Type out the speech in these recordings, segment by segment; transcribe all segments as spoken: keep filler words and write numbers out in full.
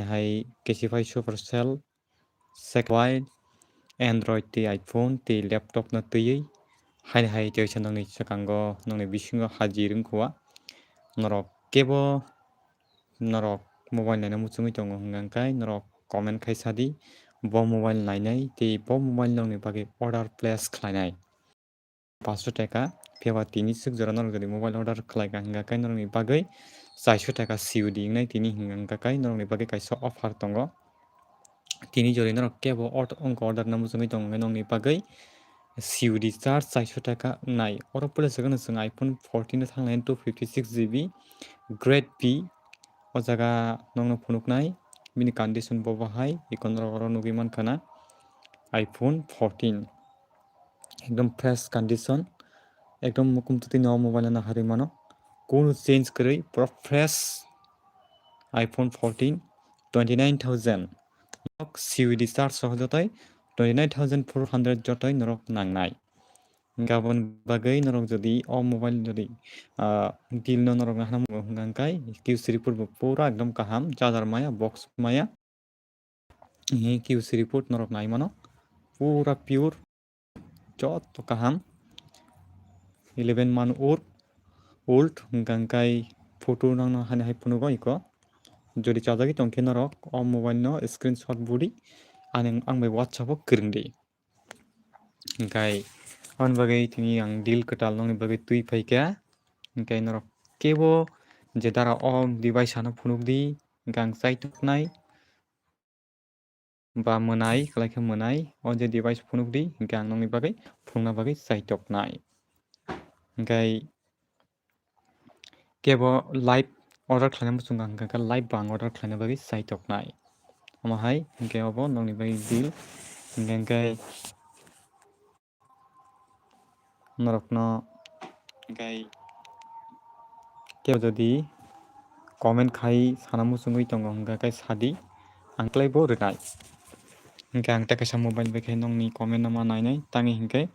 Hai kesiphai Supercell, Sequoia, Android tei iPhone tei laptop no twiwi. Haini hai teisa nongni swkango, nongni bisingo hajir wngkha. Norok kebo norok mobile naina muchungwi tongo hwnka hwnkhe norok comment khai sadi, bo mobile nainai tei bo mobile nongni bagwi order place khlainai. Paanso taka, phiya ba tini swk jora norok jodi mobile order khlaikha hwnka khe norokni bagwi chairso taka C O D wngnai tini hwnka khe norokni bagwi kaisa offer tongo. Tini jodi norok kebo ot-, wngkha order na muchungwi tongo hwnka nongni bagwi C O D charge chairso taka wngnai. Oro puila swkang no chwng iPhone fourteen no thanglaini two fifty six G B grade B. O jaga nongno phunuknai, bini condition bo bahai, iko norok oro nugwi mankha na iPhone fourteen. Ekdom fresh condition, ekdom mukum twtwi no mobile no naharwi mano, kunu change kwrwi, pura fresh iPhone fourteen, twenty nine thousand. Norok C O D charge soho jotoi twenty nine thousand four hundred jotoi norok nangnai. Hingke aboni bagwi norok jodi o mobile jodi, ah, deal no norok naharna muchungo hwnka hwnkhe Q C report bo pura ekdom kaham, charger maya, box maya. Q C report norok nai mano, pura pure, joto kaham. Eleven month old, old, hwnka hwnkhe photo nangno hani hai phunugo iko. Jodi chajagwi tongkhe norok o mobile no screenshot budi ani ang bai WhatsApp o kwrwngdi. Hingke aboni bagwi tini ang deal kwtal nongni bagwi twi phaikha. Hingke norok kebo je dara o device ano phunukdi, hingke ang chaitoknai ba mwnai, kwlai khe mwnai, o je device phunukdi, hingke ang nongni bagwi phunukna bagwi chaitoknai. Hingke kebo live order khlaina muchungo hwnka khe live bo ang order khlaina bagwi chaitoknai. Omo hai hingke obo nongni bagwi deal. Hingke hingke norokno hingke kebo jodi comment khai sana muchungwi tongo hwnka khe sadi ang khlai bo rwnai. Hingke ang tei kaisa mobile bai khe nongni comment no ma nainai tangi hingke.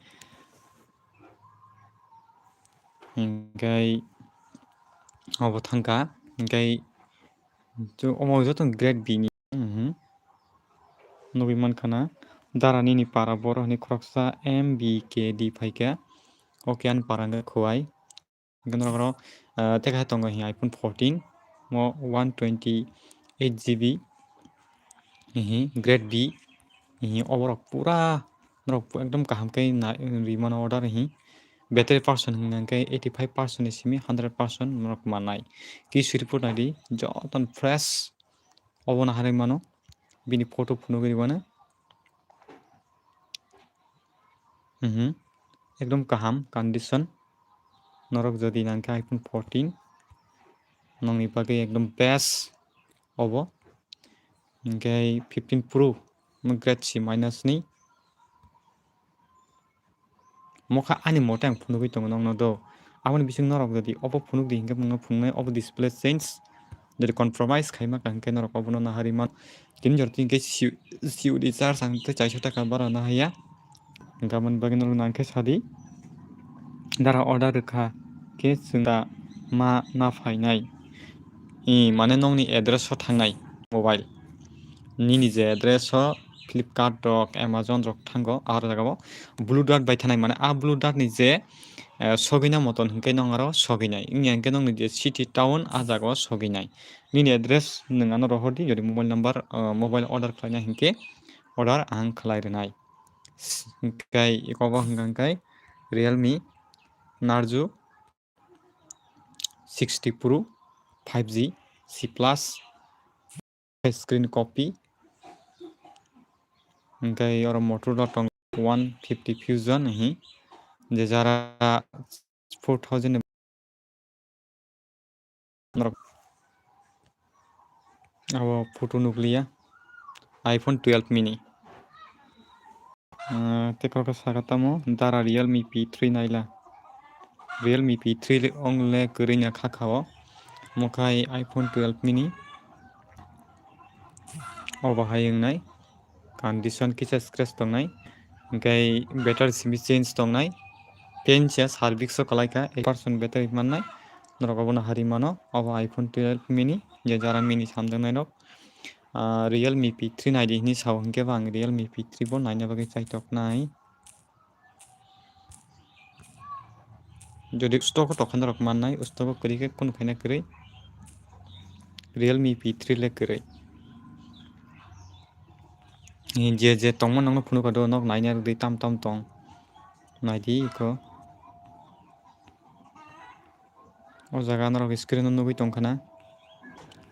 Hingke obo thangkha, hingke omo joto grade B ni, mhm. Nugwi mankha na, dara nini para boro hinwi khoroksa M B K D phaikha, o khe ani para hwnkhe Khowai. Hingke norok oro, ah, tei kaisa tongo hwnka iPhone fourteen, mo one twenty eight G B, hihi, grade B, hihi, oborok pura norok ekdom kaham khe na-, ri mano order hihi. Battery percent hwnka hwnkhe eighty five percent ni simi hundred percent norok mannai. Q C report naidi, jotono fresh, obono harwi mano, bini photo phunugwi rwmano. Mhm. Ekdom kaham condition. Norok jodi nangkhe iPhone fourteen, nongni bagwi ekdom best obo. Hingke fifteen Pro, mo grade C minus ni. Mokha ani mote ang phunugwi tongo nongno do. Aboni bising norok jodi obo phunukdi hingke mungno phunuknai obo display change. Jodi compromise khaima ka hingke norok obono naharwi man. Tini jora tini khe C-, C O D charge ang tei chairso taka bara nahaiya. Hingke aboni bagwi norok nangkhe sadi. Dara order rwkha khe chwng da ma na phainai. I, mane nongni address o thangnai mobile. Nini je address o Flipkart rok, Amazon rok thango, aro jaga o blue dart bai thanai, mane a blue dart ni je, eh, sogwina moton hingke nong aro sogwinai. Wngya hingke nongni je city town a jaga o sogwinai. Nini address nwng ano rohordi, jodi mobile number, ah, mobile order khlaina hinkhe order ang khlai rwnai. Hinkhe ikogo hwnka hinkhe Realme Narzo sixty Pro five G C plus screen copy. Hinkhe oro Motorola tong one fifty Fusion hi je jara four thousand norok abo photo nukliya iPhone twelve mini. Ah, tei khoroksa saka tamo dara Realme P three naila. Realme P three le ongle kwrwina kha kha o. Mokhai iPhone twelve mini. Obo hai wngnai. Condition kisa scratch tongnai. Hinkhe battery simi change tongnai. Tensia service o kwlai kha, eight percent battery mannai. Norok obono hari mano. Obo iPhone twelve mini, je jara mini samjaknai rok. ah, Realme P three naidi hinwi sao, hinkhe bo ang Realme P three bo naina bagwi chaitoknai. Jodi stock o tongkha norok mannai, stock o kwrwi khe kunu khaina kwrwi. Realme P three le kwrwi. Je je tongma nokno phunukha do, nok naina rwdi tam tam tong. Naidi iko. O jaga norok screen o nugwi tongkha na.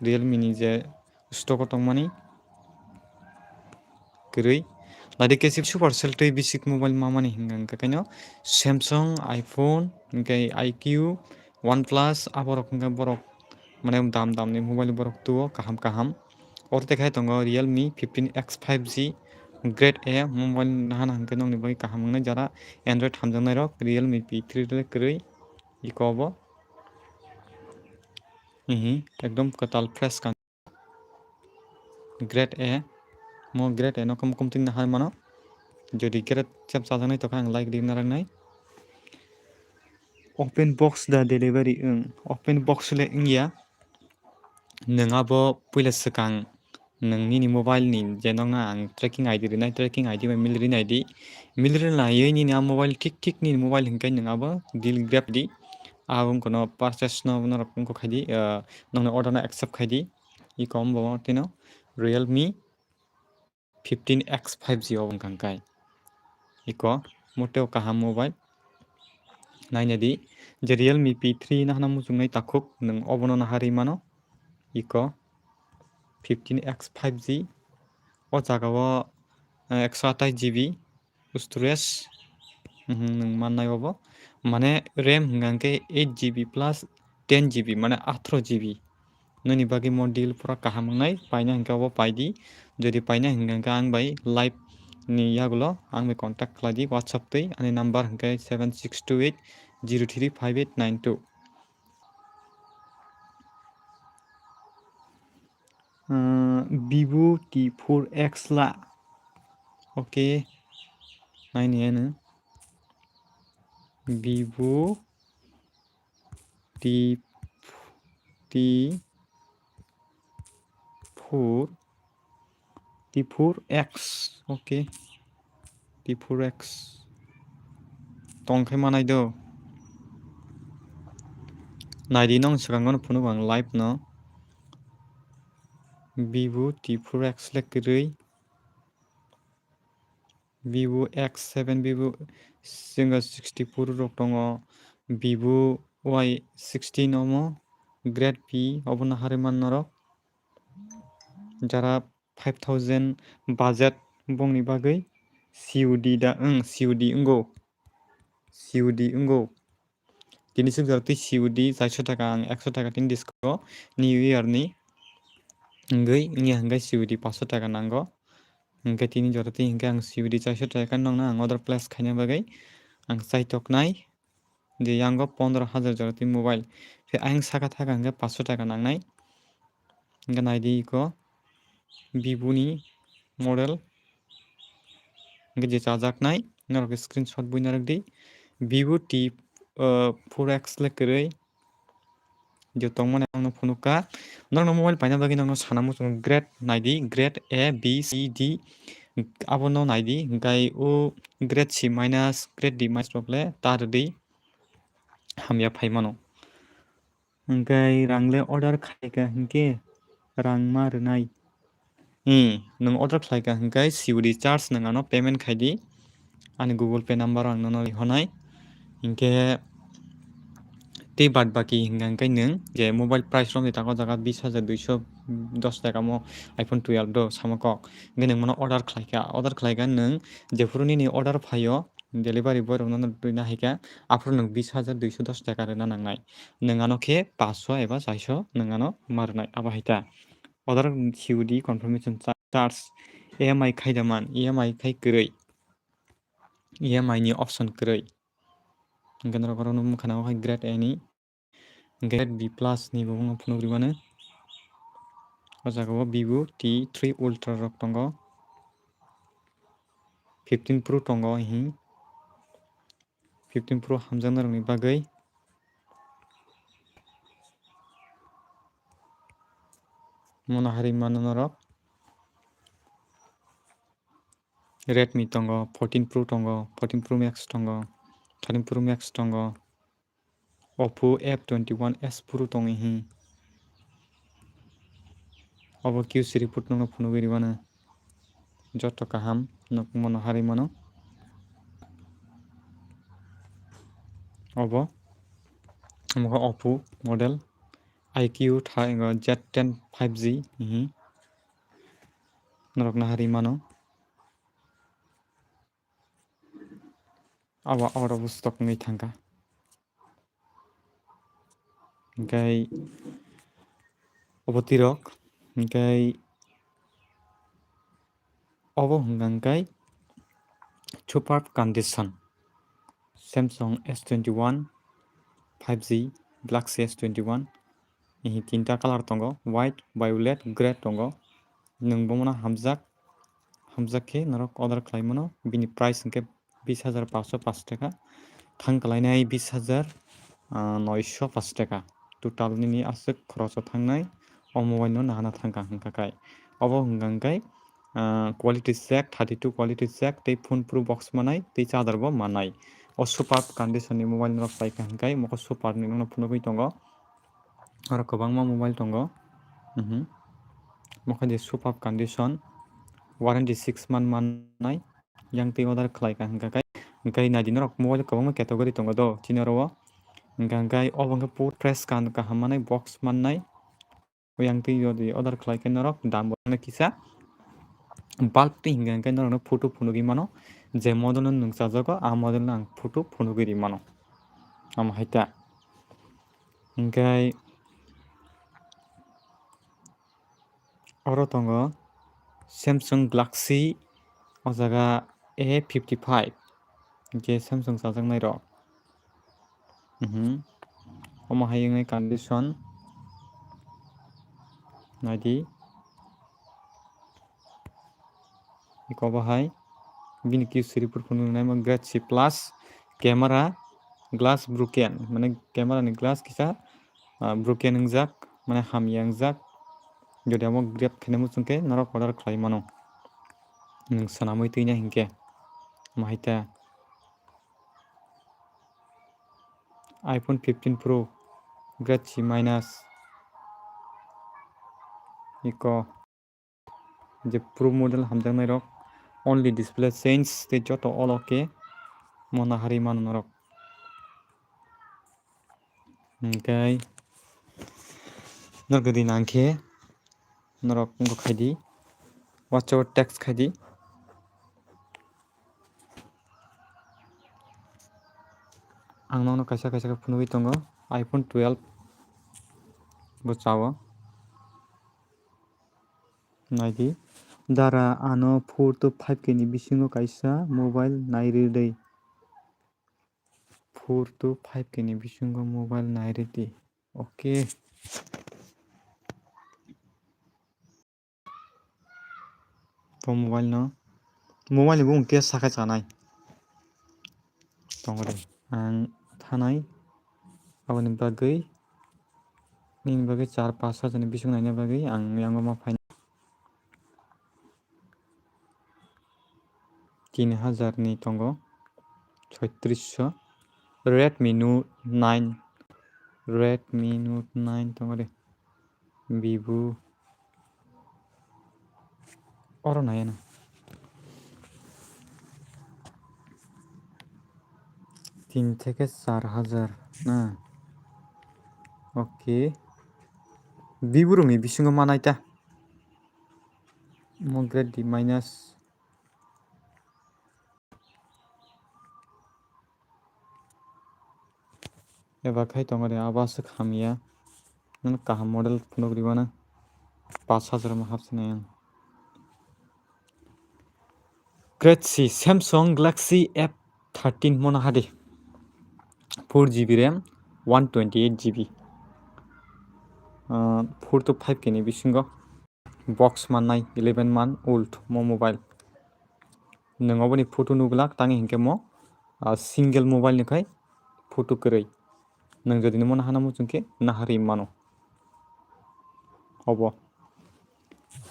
Realme ni je stock o tongmani. Kwrwi. Naidi kesi Supercell tei basic mobile mamani hinga hingka kaino Samsung, iPhone, hingke I Q, OnePlus, aborok hingke borok mane dam dam ni mobile borok tuo kaham kaham. Oro tei khai tongo Realme fifteen X five G Grade A mobile nahana hingke nokni bagwi kaham wngnai jara Android hamjaknai rok Realme P three le kwrwi iko bo. Ihi ekdom kwtal fresh kan. Grade A. Mo grade A no kom kom tin nahar mano. Jodi grade chep chajaknai tokha ang like di naraknai. Open box da delivery wng. Open box le wngya. Nwng abo puila swkang nwng nini mobile ni je nokna ang tracking I D rinai, tracking I D bai mil rinai di. Mil rinaiwi nini a mobile thik thik nini mobile hingkai nwng abo deal grab di. Abo wngkha no purchase no norok wngkha khaidi, ah, nokni order no accept khaidi. Iko wng bo tino Realme fifteen X five G o wng kha hingkai. Iko moteo kaham mobile. Naina di je Realme P three nahana muchungnai takhuk nwng obono naharwi mano. Iko fifteen X five G o jaga o, eh, ekso atais G B storage, mhm, nwng mannai obo. Mane RAM hingka hingke eight G B plus ten G B, mane atharo G B. Nini bagwi mo deal pura kaham wngnai, paina hingke obo paidi. Jodi paina hingka hingke ang bai live ni yagulo ang bai contact khlai di WhatsApp twi, ani number hingke seven six two eight zero three five eight nine two. Ah, Vivo T four X la. Okay. Naini ano. Vivo T, T four, T four X. Okay. T four X. Tongkhe manai do. Naidi nong swkango no phunuk ang live no. Vivo T four X le kwrwi. Vivo X seven, Vivo single sixty four rok tongo. Vivo Y sixteen omo. Grade B obo no harwi man norok. Jara five thousand budget bongni bagwi C O D da, wng, C O D wngo. C O D wngo. Tini swk jora twi C O D chairso taka, ang ekso taka tini disco New Year ni wngwi wngya hwnkhe C O D paanso taka nango. Hwnkhe tini jora twi hwnkhe ang C O D chairso taka nokno ang order place khaina bagwi ang chaitoknai. Je yango pondro hajar jora twi mobile. Tei ayang saka thaka hwnkhe paanso taka nangnai. Hwnkhe naidi iko Vivo ni model. Hwnkhe je chajaknai norok screenshot bui narwk di. Vivo T, uh, four X le kwrwi. Je tongmani ang no phunukha. Norokno mobile paina bagwi norokno sana muchungo grade naidi, grade A, B, C, D. Abono naidi, hwnkhe o grade C minus, grade D minus rok le ta rwdi. Hamya phai mano. Hwnkhe rang le order khlaikha hwnkhe rang ma rwnai. Hmm, nwng order khlaikha hwnkhe C O D charge nwng ano payment khaidi. Ani Google Pay number ang nono rihonai. Hwnkhe tei bad baki hwnkha hwnkhe nwng je mobile price romni tako jaga bis hajar duiso dos taka mo iPhone twelve do samo kok. Hwnkhe nwng mano order khlaikha, order khlaikha nwng jephuru nini order phaio, delivery boy rokno no rwna hai khe, aphuru nwng bis hajar duiso dos taka rwna nangnai. Nwng ano khe paanso eba chairso nwng ano ma rwnai, abo hai ta. Order C O D confirmation cha-, charge, E M I khai da man, E M I khai kwrwi, E M I ni option kwrwi. Hwnkhe norok oro no mwkhana o hai grade A ni. Grade B plus ni bo wngkha phunuk rwmani. O jaga o Vivo T three Ultra rok tongo. Fifteen Pro tongo ihi. Fifteen Pro hamjaknai rokni bagwi. Mono hari mano norok. Redmi tongo, fourteen Pro tongo, fourteen Pro Max tongo, thirteen Pro Max tongo, Oppo F twenty-one S Pro tongo hi. Obo Q C report nokno phunugwi rwmano. Joto kaham nokmono harwi mano. Obo omo khe Oppo model I Q tha-, Z ten five G hi. Norok naharwi mano. Abo out of stock wngwi thangkha. Hingkhai obo tirok, hingkhai obo hwnkha hingkhai superb condition. Samsung S twenty-one five G, Galaxy S twenty-one, ihi tinta colour tongo, white, violet, grey tongo. Nwng bomono hamjak, hamjak khe norok order khlai mano. Bini price hwnkhe bis hajar paanch sho paanch taka, thang kwlainai bis hajar, ah, noi sho paanch taka. Total nini aswk khoroso thangnai o mobile no nahana thangkha hwnkha khai. Obo hwnkha hwnkhe, ah, quality check, thirty-two quality check, tei phone pro box manai, tei charger bo manai. O superb condition ni mobile norok paikha hwnkhe, mokhe superb ni nokno phunugwi tongo. Oro kwbangma mobile tongo. Mhm. Mokhe de superb condition, warranty six month mannai. Yang twi order khlai kha hwnkha khai, hwnkhe naidi norok mobile kwbangma category tongo do chini oro o. Hwnkha hwnkhe obo hwnkhe pure fresh kan kaham manai, box mannai. Yang twi jodi order khlai khe norok dam bo kisa bulk twi hwnkha hwnkhe norokno photo phunugwi mano, je model no nwng chajago a model no ang photo phunugwi rwi mano. Amo hai ta. Hwnkhe oro tongo Samsung Galaxy, o jaga A fifty five, hwnkhe Samsung chajaknai rok. Mhm. Omo hai wngnai condition. Naidi. Iko bo hai. Bini Q C report phunuknai mo grade C plus, camera, glass broken, mane camera ni glass kisa, ah, broken wngjak, mane hamya wngjak. Jodi amo grab khaina muchung khe norok order khlai mano. Nwng swnamwi twina hinkhe. Omo hai ta. iPhone fifteen Pro, grade C minus. Iko je Pro model hamjaknai rok, only display change tei joto all okay. Mo naharwi mano norok. Hwnkhe norok jodi nang khe norok wngkha khai di, WhatsApp o text khai di. Ang nono kaisa kaisa khe phunugwi tongo, iPhone twelve bo chao. Naidi, dara ano four to five K ni bisingo kaisa mobile nai rw di. Four to five K ni bisingo mobile nai rw di. Okay. To mobile no, mobile ni bumung khe sakha chanai. Tongo de. Ang thanai aboni bagwi, nini bagwi char paanch hajar ni bising naina bagwi ang yango ma phainai. Tin hajar ni tongo, soitrish sho. Redmi Note nine, Redmi Note nine tongo de. Vivo. Oro nai na. Tin theke char hajar na. Okay. Vivo rokni bisingo manai ta. Mo grade D minus. Eba khai tongo de, abo aswk hamya. Nang kaham model phunuk rwmano. Paanch hajar ma hapsinai ang. Grade C, Samsung Galaxy F thirteen mono hadi. Four G B RAM, one twenty eight G B. Ah, four to five K ni bisingo. Box mannai eleven month old mo mobile. Nwng oboni photo nuglak tangi hinkhe mo, ah, single mobile ni khai photo kwrwi. Nwng jodi nimo nahana muchung khe naharwi mano. Obo.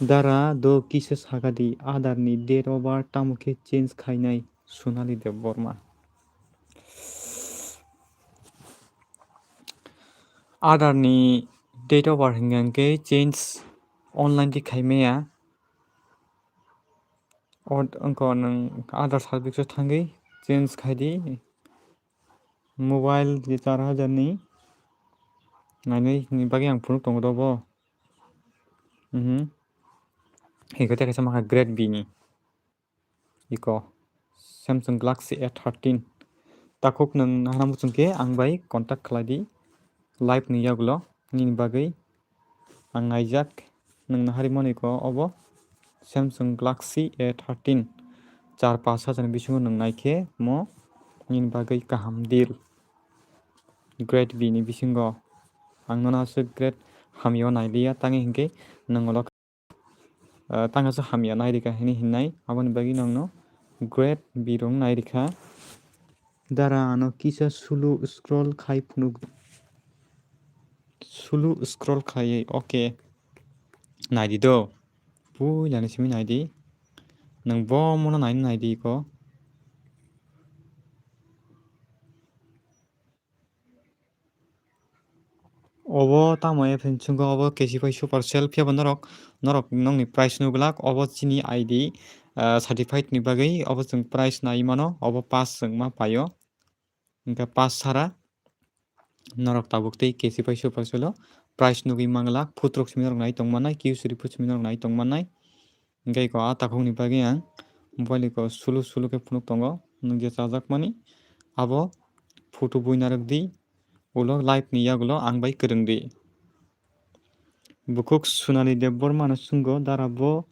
Dara do kisa sakadi, Aadhaar ni date of birth tamo khe change khainai? Sonali Debbarma. Aadhaar ni date of birth hingka hingke change online di khaimaya. Or wngkha nwng Aadhaar service o thangwi change khaidi. Mobile je char hajar ni nainai ni bagwi ang phunuk tongo do bo. Mhm. Hingke tei kaisa mangkha grade B ni. Iko Samsung Galaxy A thirteen. Takhuk nwng nahana muchung khe ang bai contact khlai di. Live ni yagulo nini bagwi ang naijak. Nwng nahari mano iko obo Samsung Galaxy A thirteen. Char pash hajar ni bisingo nwng naikhe mo nini bagwi kaham deal. Grade B ni bisingo ang nono aswk grade hamya o nailiya, tangwi hinkhe nwng olo ah, tangkha se hamya nairikha hwnwi hinnai, aboni bagwi nokno grade B rok nairikha. Dara ano kisa sulu scroll khai phunuk, sulu scroll khaiwi, okay, naidi do, puilani simi naidi, nwng bomono naina naidi iko. Obo tamo app hinwi swngo, obo K C Y Super Sale, phiya bo norok, norok nokni price nugwlak, obo chini I D, ah, certified ni bagwi obo chwng price nai mano, obo pass chwng ma paio. Hingkhe pass sara norok tabuk tei K C Y Super Sale o price nugwi manglak, phutrok simi norok nai tong mannai, Q suri phu simi norok nai tong mannai. Hingke iko a takhukni bagwi ang mobile iko sulu sulu khe phunuk tongo, nwng je chajakmani abo photo buina rwkdi, ulo live ni yagulo ang bai kwrwngdi. Bukhuk Sonali Debbarma no swngo, dara bo,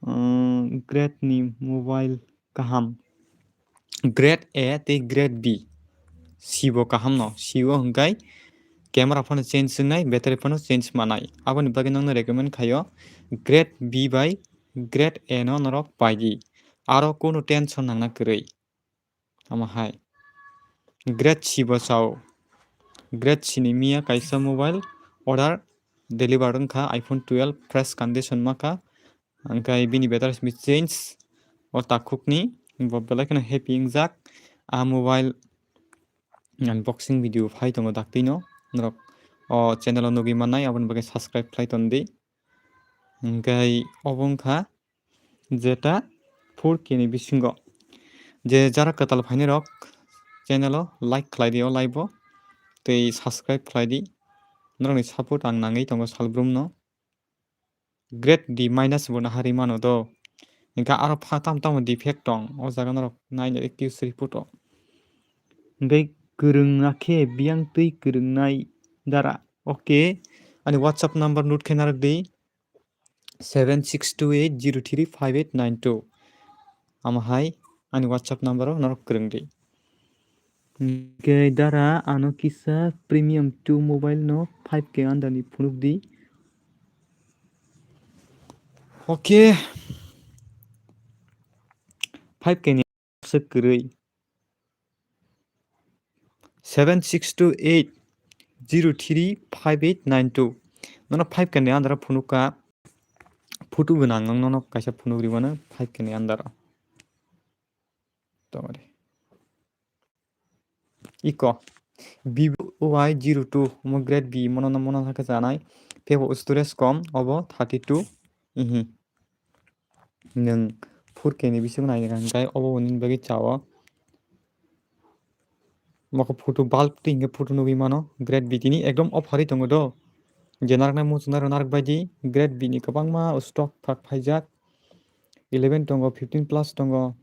um, grade ni mobile kaham? Grade A tei grade B. C bo kaham no. C o hwnkhe camera phano change wngnai, battery phano change manai. Aboni bagwi nokno recommend khaio grade B bai grade A no norok paidi. Aro kunu tension nangna kwrwi. Amo hai. Grade C bo sao. Grade C ni miya kaisa mobile order deliver wngkha, iPhone twelve fresh condition ma kha. Hingke bini battery simi change o takhukni, bo belai kheno happy wngjak. A mobile unboxing video phai tongo daktino, norok o channel o nugwi mannai, aboni bagwi subscribe khlai tondi. Hingke obo wngkha jeta four K ni bisingo. Je jara kwtal phainai rok channel o like khlai di o live o, tei subscribe khlai di. Norokni support ang nangwi tongo salbrumno. Grade D minus bo nahari mano do. Hingke aro pha tamo tamo defect tong. O jaga norok naina accuracy report o. Hingke kwrwngna khe biyang twi kwrwngnai dara. Okay. Ani WhatsApp number note khe narwk di. Seven six two eight zero three five eight nine two. Amo hai ani WhatsApp number o norok kwrwng di. Hingke dara ano kisa premium two mobile no five K under ni phunuk di. Okay. Five K ni se kwrwi. Seven six two eight zero three five eight nine two. Nono five K ni under o phunuk ka. Photo gwnang ang nono kaisa phunuk ri mano five K ni under o. Tongri. Iko. Vivo Y zero two, omo grade B, mono no mono khe chanai. Tei bo storage kom, obo thirty two. Ihi. Nwng four K ni bisingo naina hwnkhe obo bo nini bagwi chao. Mokhe photo bulb twi hinkhe photo nugwi mano. Grade B tini ekdom offer wi tongo do. Je narwknai muchung narwk narwk bai di. Grade B ni kwbangma stock phak phaijak. Eleven tongo, fifteen plus tongo,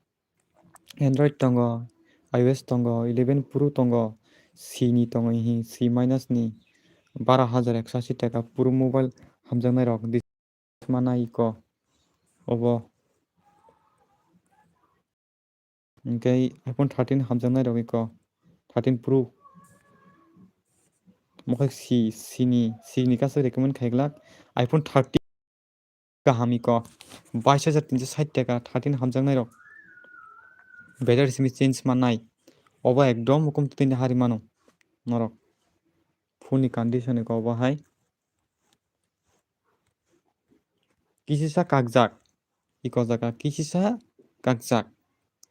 Android tongo, iOS tongo, eleven Pro tongo, C ni tongo, ihi C minus ni bara hajar ekso ashi taka Pro mobile hamjaknai rok. Mana iko obo. Hingke iPhone thirteen hamjaknai rok iko, thirteen Pro. Mokhe C, C ni, C ni kaisa recommend khaiglak. iPhone thirteen kaham iko, bais hajar tinso sait taka, thirteen hamjaknai rok. Battery simi change mannai. Obo ekdom hukum twtwini hari mano norok. Phone ni condition iko obo hai. Kisisa kakjak. Iko jaga kisisa kakjak.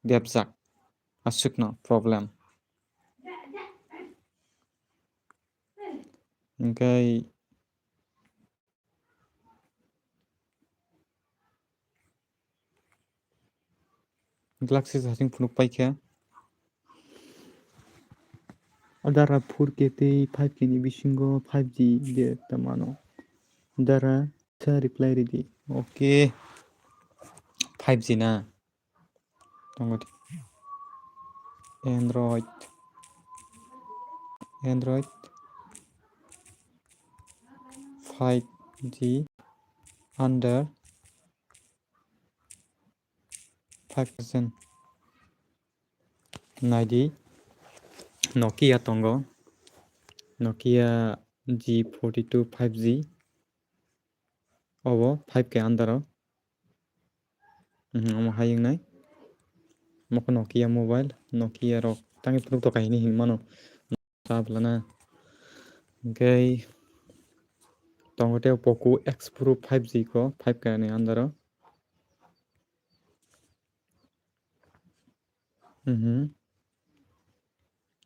Depjak. Aswkno problem. Hingke Galaxy hasing phunuk paikha. Adara four K tei five K ni bisingo five G de tamano. Adara sa reply ridi. Okay. Five G na. Tongo di. Android. Android. Five G under five percent. Naidi, Nokia tongo. Nokia G forty-two five G. Obo five K under o. Mhm, omo hai wngnai. Omo khe Nokia mobile, Nokia rok tangwi phunuk tokha hinwi hinmano. Tabla na. Hingke tongo tei Poco X Pro five G ko, five K ni under o. Mhm.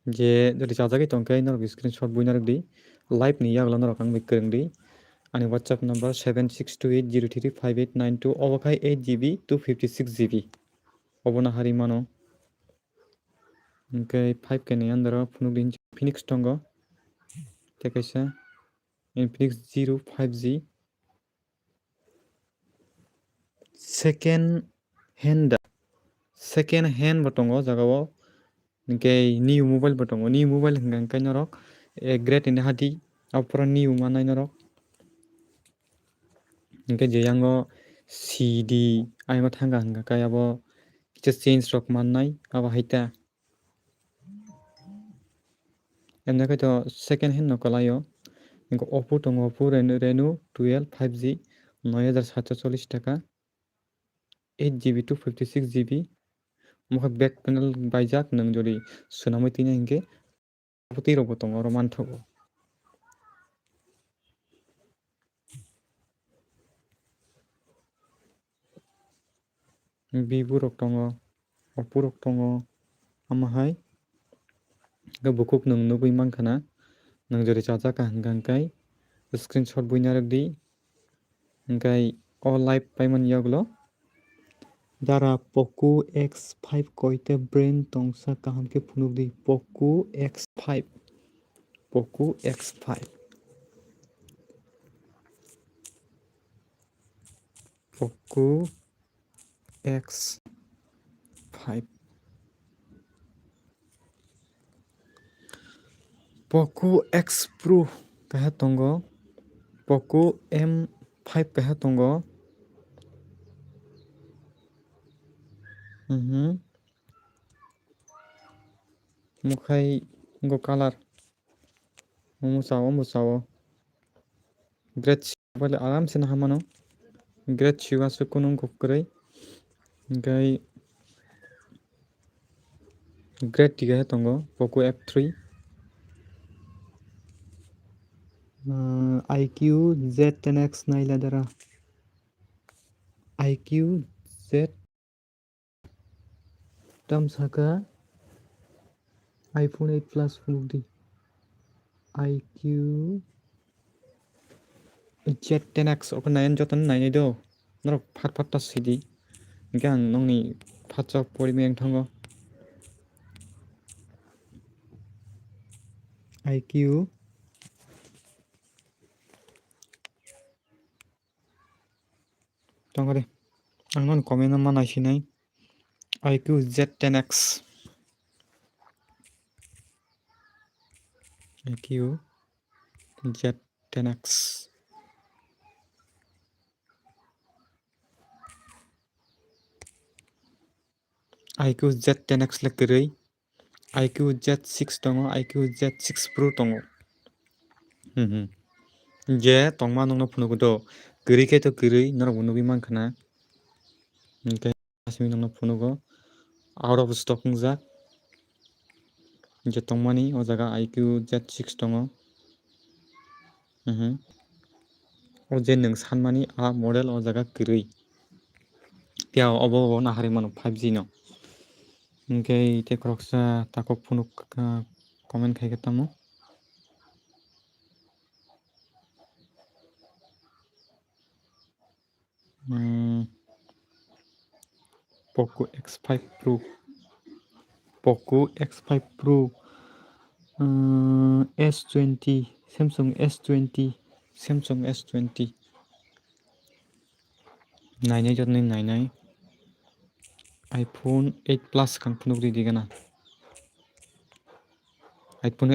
Je jodi chajagwi tongkhe norok screenshot buina rwdi. Live ni yagulo norok ang bai kwrwngdi. Ani WhatsApp number seven six two eight zero three five eight nine two, obo khai eight G B two fifty six G B. Obono hari mano. Hingke five K ni under o phunukdi hinwi Infinix tongo. Tei kaisa Infinix zero five G. Second hand da, second hand bo tongo o jaga o, hingke new mobile bo tongo, new mobile hingka hingke norok, eh, great hinwi hadi, aphuru new mannai norok. Hingke je yango C D ayma thangkha hingka khe abo kisa change rok mannai, abo hai ta. Emne khe to second hand no kwlaio. Hingke Oppo tongo, Oppo Reno, Reno twelve five G, noi hajar satso chollish taka, eight G B two fifty six G B. Omo khe back panel baijak, nwng jodi swnamwi twina hinkhe abo twi rokbo tongo, oro manthogo. Vivo rok tongo, Oppo rok tongo, omo hai khe bukhuk nwng nugwi mankha na, nwng jodi chajak kha hwnka hwnkhe screenshot buina rwkdi, hwnkhe o live paimani yagulo. Dara Poco X five koita brand tongsa kaham khe phunukdi, Poco X five, Poco X five. Poco X five. Poco X Pro kaha tongo, Poco M five kaha tongo. Mhm. Mukhai go color. Omo sao, omo sao. Great si-, aram se naha mano. Great siwa se kunung kok kwrwi. Hingkai great tiga he tongo, Poco F three. Ah, I Q Z ten X naila dara. I Q Z Tam saka iPhone eight Plus phunukdi. I Q Z ten X oko nai jotono nainai do. Norok phat phat ta sidi. Hingke ang nokni phatsa porimai ang thango. I Q Tongkha de. Ang nokni comment no ma naisinai. I Q Z ten X. I Q Z ten X. I Q Z ten X le kwrwi. I Q Z six tongo, I Q Z six Pro tongo. Mhm. Je tongma nokno phunugo do, kwrwi khe to kwrwi, norok bo nugwi mankha na. Hingke asmi nokno phunugo, out of stock wngjak. Je tongmani o jaga I Q Z six tongo. Mhm. O je nwng sanmani a model o jaga kwrwi. Phiya obo obo naharwi mano five G no. Hwnkhe tei khoroksa takhuk phunuk, ah, comment khai khe tamo. Hmm. Poco X five Pro. Poco X five Pro. Hmm, S twenty, Samsung S twenty, Samsung S twenty. Nainai jotnai nainai. iPhone eight Plus kang phunuk di digana. iPhone